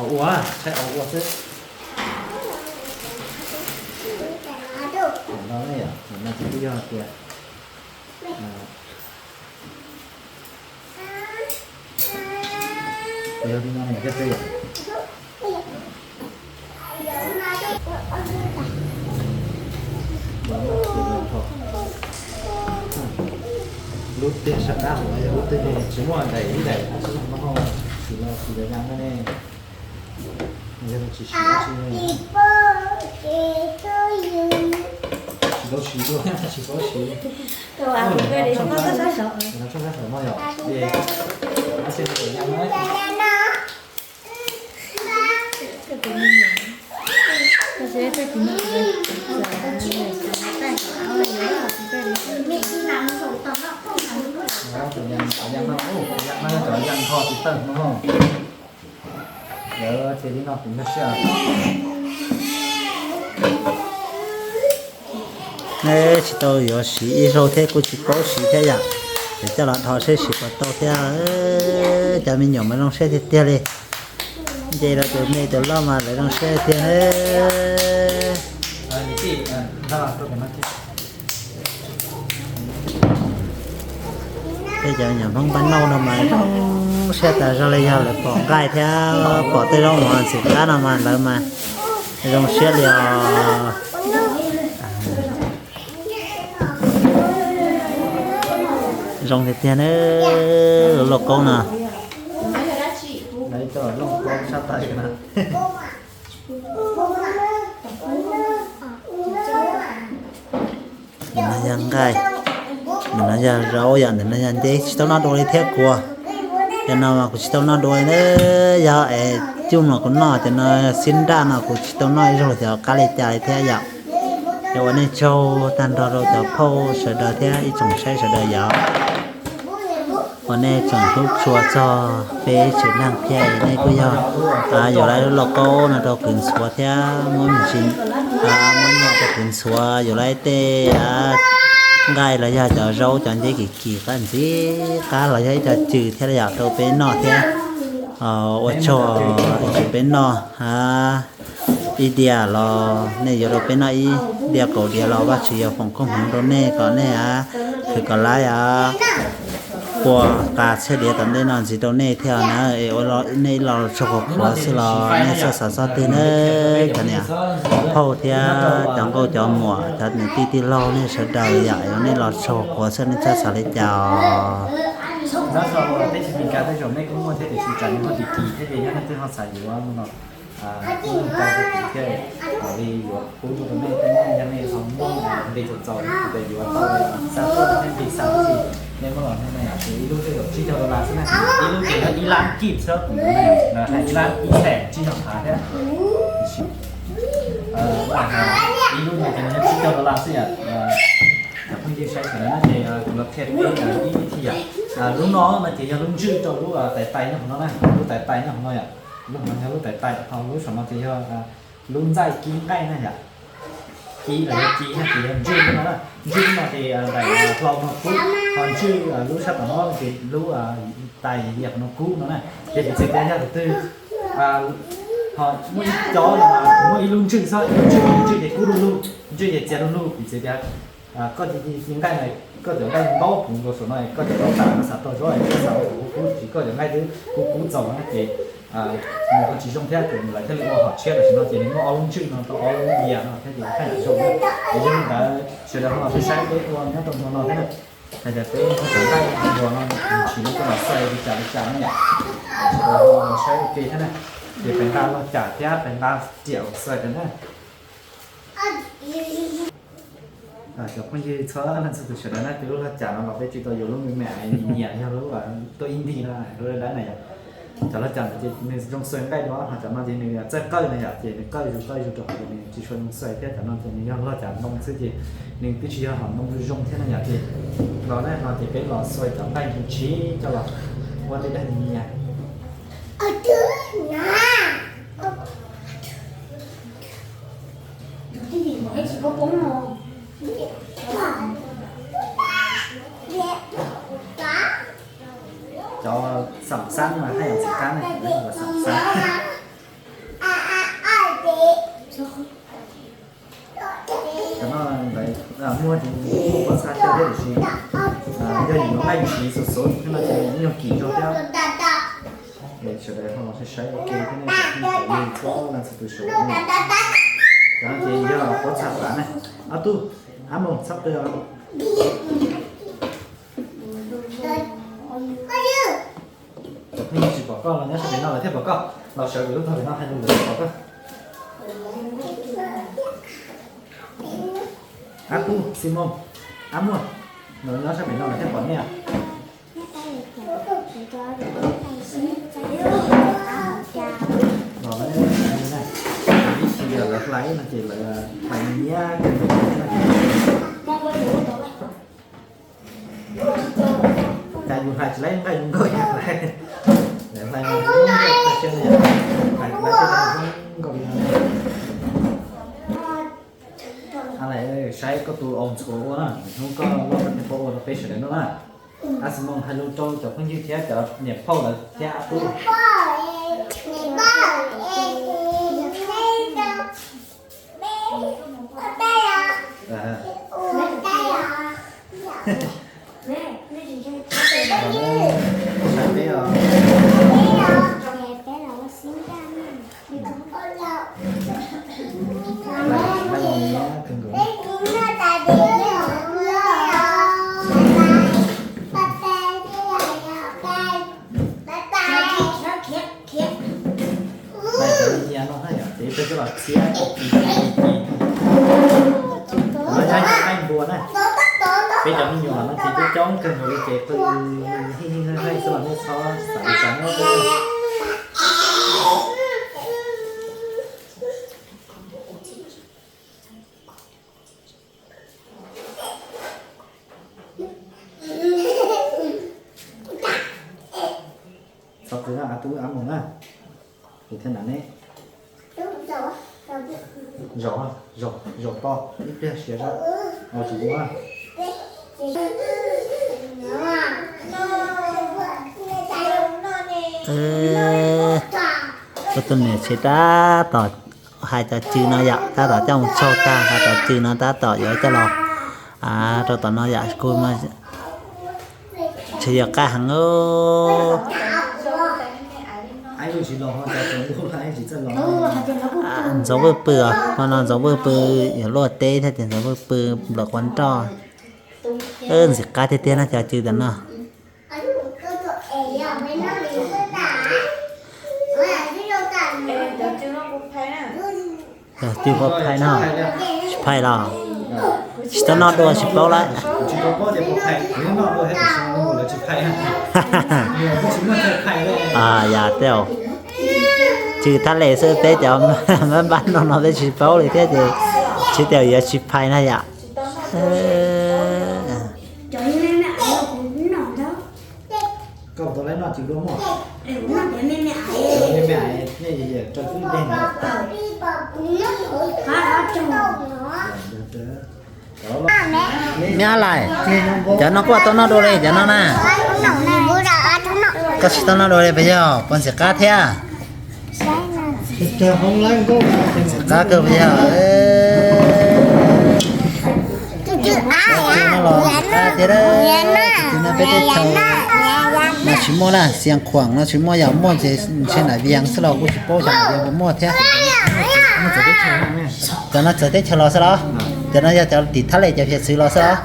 Os ua, saib os ua xwb. Tam no ne yom, tam no ces twb yog tias yog li no ne, yog li. Lub twg sab qab hauv, yog lub twg tsis muaj daim ib daim qab tsis zoo no, tsis los tsis yog yam no ne. Yog tsis siv dab tsi ne, tsis tau siv dua, tsis paub siv. Tshooj sab saum no yom, es no ces yog yam no. Cov yam no, cov yam no yog cov yam nrho tsis tawg no. Lawv ces li no kuv nyob siab. Neb tsis tau yuav siv ib zaug thiab kuj tsis paub siv thiab yom. Ces coj los dhos seb siv puas tau thiab. Cov me nyuam mas zoo siab tiag tiag li. Nce rau tus me tus loj mas lawv zoo siab tiag. Peb cov me nyuam Hmoob Npab Nauj no mas zoo siab tas zog li, yog lawv pom nqaij thiab pom tej zaub mov ntxim qab no mas lawv mas zoo siab li os. Zoo tiag tiag ne, lub lauj kaub no. Ntawm no yog nqaij, ntawm no yog zaub, yog ntawm no yog nceb, tsis tau noj dua li thiab kuv. Cov no mas kuv tsis tau noj dua li na, yog es coj los kuv noj, cov no xib nraj no kuv tsis tau noj ib zaug, cov qab li cas li thiab yom. Ces ua nej tsaug tag nrho rau cov phauj sawv daws thiab ib tsoom saib sawv daws yom. Uas nej tseem hlub tshua txog peb tsev neeg thiab nej kuj yog yuav lub lauj kaub no rau kwv ntxhuav thiab muab me ntsis, muab nyiaj rau kwv ntxhuav, yuav lub tej nqaij los yog cov zaub cov nceb kim kim qab ntxiv qab los yog ib co cw thiab yom rau peb noj thiab. Ua tsaug ib tsoom peb noj ib diav los nej yuav rau peb noj ib diav kaum diav los Vajtswv yuav foom koob hmoov rau nej kom nej khwv kom laib pua qa txhiab diav tom ntej no ntxiv rau nej thiab na. Es ua nej ib lo tsaug qhuav qhuav xwb los nej txhob xav txog twg na. Cov niam phauj thiab cov nkauj cov muam cov niam tij tij laug nej sawv daws yom, nej los tsaug qhuav xwb nej txhob xav li cas os. Ib lub tej zaum tsib caug dollar xwb yom, ib lub ces yog ib lab kib xwb, hais ib lab ib xees tsib caug phav thiab. Ib lub no ces nws yog tsib caug dollar xwb yom. Cov phooj ywg saib sawv daws na ces kuv los qhia peb ib vib thi yom. Lub no no ces yog lub ntswj rau lub tais tais nyob hauv no na, lub tais tais nyob hauv no yom. Lub no yog lub tais tais, ho lub saum no ces yog lub ntxaij kib nqaij na yom. Kib los yog kib na ces yog ntswj lub no na, ntswj lub no ces daim hlau no kub, ho ntswj lub sab tom no ces lub tais yam no kub no na. Ces piv txwv tias yog tus twg ho muaj ib co no mas muaj ib lub ntswj xwb, ib lub ntswj, ntswj ces kub du lug, ntswj ces txias du lug, piv txwv tias koj ci ci nqaij na, koj cov nqaij ntaub puv nkaus saum no, koj cov ntaub tas koj xav tau zaub koj xav ua kub kub, tsis koj cov nqaij twb kub kub txaus na ces nws ho tsis zoo thiab, ces lawv thiaj li ua hom tshiab tam sim no ces nws muaj ob lub ntswj no rau ob lub diav no thiab ces thaj yam zoo na. Es yog li ntawd sawv daws ho los saib peb ua nyob rau hmo no thiab na. Hais tias peb cov nqaij npua no nws tsis muaj coj los xaws li cas li cas na yom. Sawv daws ho los saib ua ke thiab na. Ces peb nqa log cam thiab peb nqa riam xaws thiab na. Cov phooj ywg txhua leej txhua tus sawv daws na, peb lub log cam no los peb tsis tau yuav lub me me nyiam yog lub tuaj ib nti no, lub dawb dawb na yom. Cov log cam no ces nws zoo xaws nqaij dua, ho cov no ces nws txawj qawj na yom, ces nws qawj zus qawj zus rau hauv ces nws tsis tshua zoo xaws thiab. Cov no ces nws yog log cam ntoo xwb ces nws twb tsis yog hom ntoo zoo zoo thiab na yom. Ces los na no ces peb los xaws cov nqaij ntshiv coj los ua tej dag nyias. Cov xam xab mas haj yam txim qab ne, cov xam xab. Cov no lawv muag ces muag pob txha thiab tiam sis yog yus yuav nqaij ntshiv xov xov thiab no ces yeej yog kim zog thiab. Sawv daws ho los saib ua ke thiab nej cov phooj ywg txhua leej txhua tus sawv daws. Cov no ces yog pob txha tav ne. Ob tug, ab mus txhob qw os. Cov phooj ywg tsis pom koj los nyob sab pem no lawv thiaj pom koj, los sawv pem lub tog pem no hais lus lawv thiaj pom koj. Ab tug Ximos, ab muag, los nyob sab pem no lawv thiaj pom nej. Los lawv ib txhia lawv hlais no ces lawv hlais nyiam kawg nkaus thiab no. Cas yus hlais tsis laib nqaij zoo nkauj yus hlais, lawv hlais zoo nkauj tag siab no yom, hlais tsis laib tej zoo nkauj li no. Ab, saib koj tus aus ntxhuav ua na, hnub koj loj koj thiaj paub ua rau peb sawv daws noj na. Ab Ximos hais lus rau cov phooj ywg thiab cov niam phauj lawv thiab ab tub. Saib peb os. Hlais cov nyias no na yom, ces peb coj los txiab tau kis kis kis. Cov no yog ib co nqaij npua na. Peb cov me nyuam no ces peb coob kawg nkaus li ces qw hij hij haj haj xwb los nej txhob xav li cas na. Tus no a tu a mus na, tus thiab na ne. Zaum, zaum, zaum to ib pliag siav zog. Ua tsis ua. Koj tus niam tsev tab tom hais cov cw no yom, tab tom coj mus tsaug tag, hais cov cw no tab tom yuav coj los rau tom no yom, kuv tseem yuav qab heev. Ntxoov Vwj Pw os, hmo no Ntxoov Vwj Pw yuav luaj teb thiab ces Ntxoov Vwj Pw nplawm quav nroj. Ntxim qab tiag tiag no cov cw tam no. Cw puas phais no? Tsis phais los? Tsis tau noj dua tsis paub lawm. Yog tej cw thab les xwb peb cov npab npab no no peb tsis paub li thiab ces tsis tas yuav tsis phais na yom. Me Ab Lais, cov no kuj tau noj dua li cov no na? Koj tsis tau noj dua li puas yog? Puas ntxim qab thiab? Ntxim qab kawg puas yog? Tias no peb teb chaws no tsis muaj na, Xiav Khuam no tsis muaj, yog muaj ces ntshe Nam Vias xwb los kuj tsis paub xyov Nam Vias puas muaj thiab. Cov no txawv teb chaws los xwb los? Cov no yog cov tim thab les cov hiav txwv los xwb los?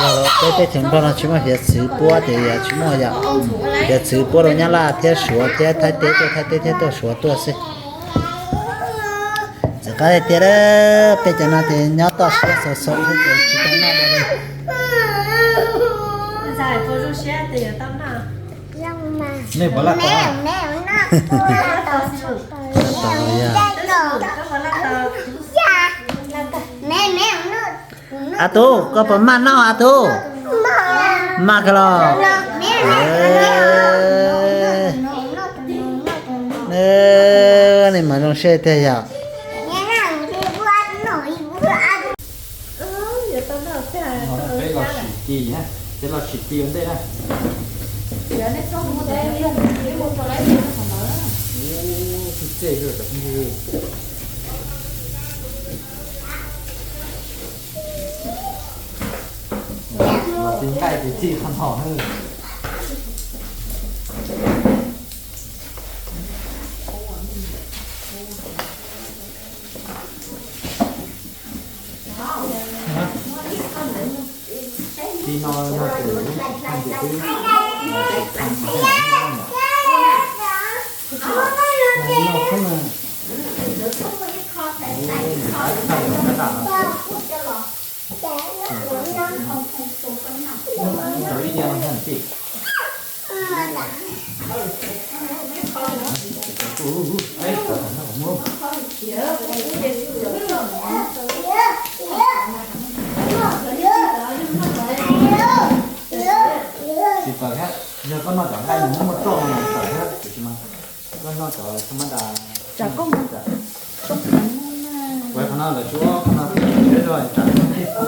Yog peb teb chaws Nplog no tsis muaj hiav txwv puab ces yog tsis muaj yom. Hiav txwv puab rau Nyab Laj thiab Suav thiab Thaib teb tuaj, Thaib teb thiab tuaj Suav tuaj xwb. Txawm qab tiag tiag, peb cov no ces nyob toj siab xaus xaus thiab ces tsis tau noj dua li. A Tub, koj puas maj noj a Tub? Maj kawg los? Nej mas zoo siab tiag yom. Peb los sim ti, peb los sim ti ua ntej na. Los txij nqaij ces txij qhov no. Ti no yog tus ntawm twb Tsis tawm thiab, yog koj noj cov nqaij nws muaj muaj roj no mas tawm thiab, tiam sis mas koj noj cov thaj mab das. Ua qhov no lawv tsuab qhov no thiab, tsam koj thiaj.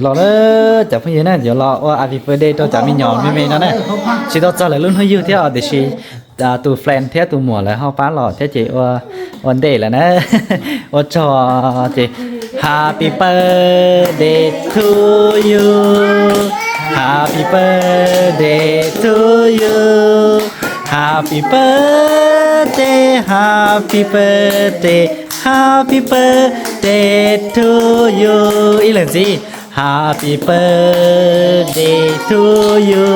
Los na, cov phooj ywg na, yuav los ua happy birthday rau cov me nyuam me me no na. Tsis tau txog lawv lub hnub yug thiab os, tiam sis tus friend thiab tus muam lawv ho pab los thiab ces ua ntej lawm na. Ua tsaug ces happy birthday to you, happy birthday to you, happy birthday, happy birthday, happy birthday to you. Ib leeg ntxiv, happy birthday to you,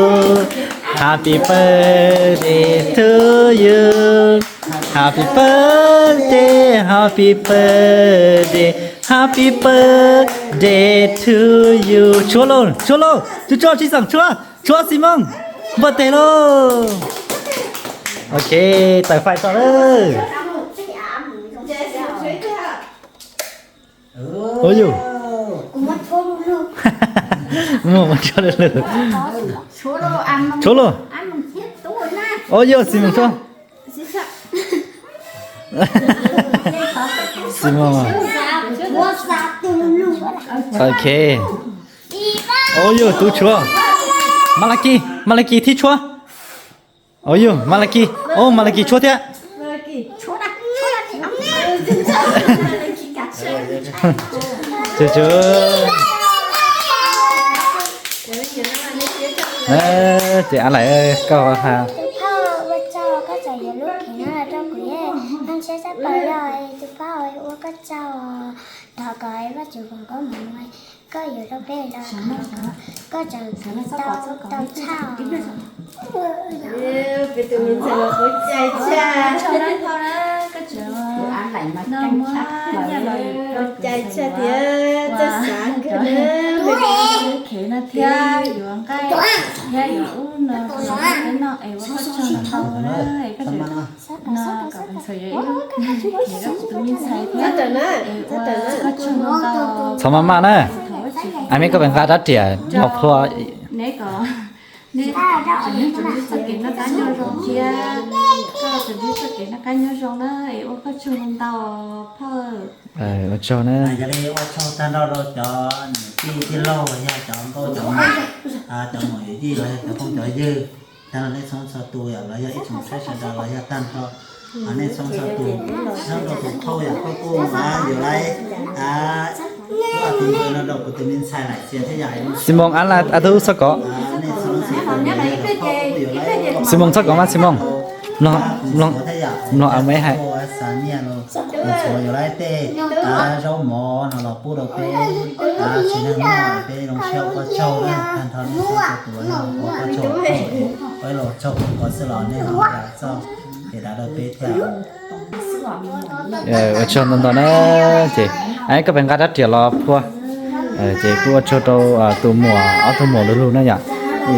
Happy birthday to you. Happy birthday, happy birthday, happy birthday to you. Tshuab lauj, tshuab lauj, tshuab, tshuab tsis xeem, tshuab, tshuab Xi Moos. Birthday lauj. Ok, tawm fais tso lawm. Ua yus, muaj muaj tshuab lwj lwj. Tshuab lauj. Ua yus, Xi Moos tshuab. Xi Moos. Ok. Ua yus, tub tshuab. Malakis, Malakis thib tshuab. Ua yus, Malakis, ua Malakis tshuab thiab. Tshuab, tshuab. Ces Ab Laim, koj ha. Tus phauj, ua tsaug koj txawm yuav lub khev no los rau kuv, yeej siab tshaj plaws li. Tus phauj, ua koj tsaug, thov kom Vajtswv foom koob hmoov, koj yuav rau peb los koj txawm tau tau tshaj. Peb tus me ntxhais los quav cai tshaj. Quav cai tshaj thiab txawj xav kawg na. Khev no thiab yuav nqaij thiab yuav ub no rau peb noj es ua koj tsaug ntau ntau na, es koj tseem no kom ntxhua yuav ib lub khev rau kuv tus me ntxhais thiab es ua koj tsaug ntau ntau. Txhob maj maj na, a me koj pes nqa rab riam los phua. Neb kom neb tseem ntsib txoj kev noj qab nyob zoo thiab, koj tseem ntsib txoj kev noj qab nyob zoo na, es ua koj tsaug ntau ntau phauj. Ua tsaug na. Yog li ua tsaug tag nrho rau cov niam tij tij laug los yog cov nkauj cov muam, cov muam yawm yij los yog cov phooj cov ywg, tag nrho nej txhua txhua tus yom, los yog ib tsoom saib sawv daws los yog tag nrho nej txhua txhua tus, nyob rau tus phauj yom, koj kuj yuav laiv tus npe no rau kuv tus me ntxhais Laim Txias thiab yom. Xi Moos, a tub txhob kov. Xi Moos txhob kov mas Xi Moos. Mloog, mloog, mloog a me hais. Xav nyiaj los ntxuav yuav laiv tej zaub mov no los pub rau peb tsev neeg noj, peb zoo siab ua koj tsaug na, tag nrho nej txhua txhua tus los yog ua koj tsaug, peb los tsaug qhov xwb los nej ho txoj kev dav rau peb thiab. Ua tsaug ntau ntau na. Ces koj pes nqa rab riam los phua. Ces kuj ua tsaug rau tus muam, ob tug muam lug lug na yom.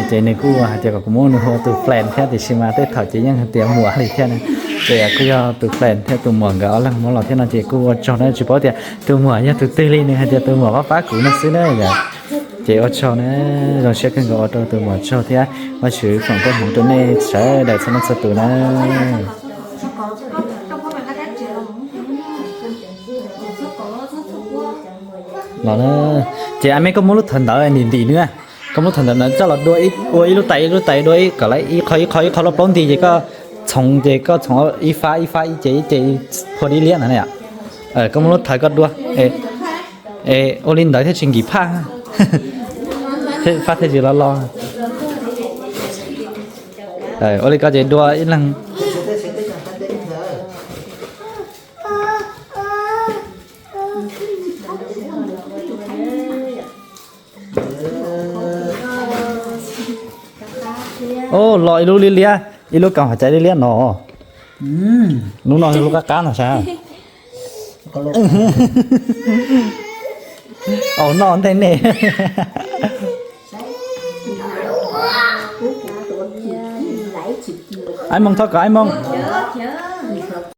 Ces nws kuj hais tias kom kuv muab nws hu ua tus friend thiab, tiam sis mas tej thaum ces yeej hais tias muam li thiab na. Ces kuj yog tus friend thiab tus muam nkawd ob leeg muab los thiab no ces kuj ua tsaug na, tsis paub tias tus muam yog tus twg li, nws hais tias tus muam pab pab kuv no xwb na yom. Ces ua tsaug na, zoo siab kawg nkaus ua rau tus muam tsaug thiab Vajtswv foom koob hmoov rau nej sawv daws txhua leej txhua tus na. Los, ces a me koj muab lub thawv ntawd ntim ntim nws, koj muab lub thawv ntawd coj los dua ua ib lub tais ib lub tais dua kom ib qho ib qho ib qho loj plaub nti ces koj txhoov ces koj txhoov ib fab ib fab ib ce ib ce phua ib liab ntawd na yom. Koj muab lub thawv koj dua, es ua li ntawd thiaj tsis nkim phaj, fab thiaj tsis loj loj. Ua li ko ces dua ib leeg. Los ib lub liab liab, ib lub kaus hauv cai liab liab no. Lub no lub qab qab no sav. Au noj ntej nej. Aib Moos thov kom Aib Moos.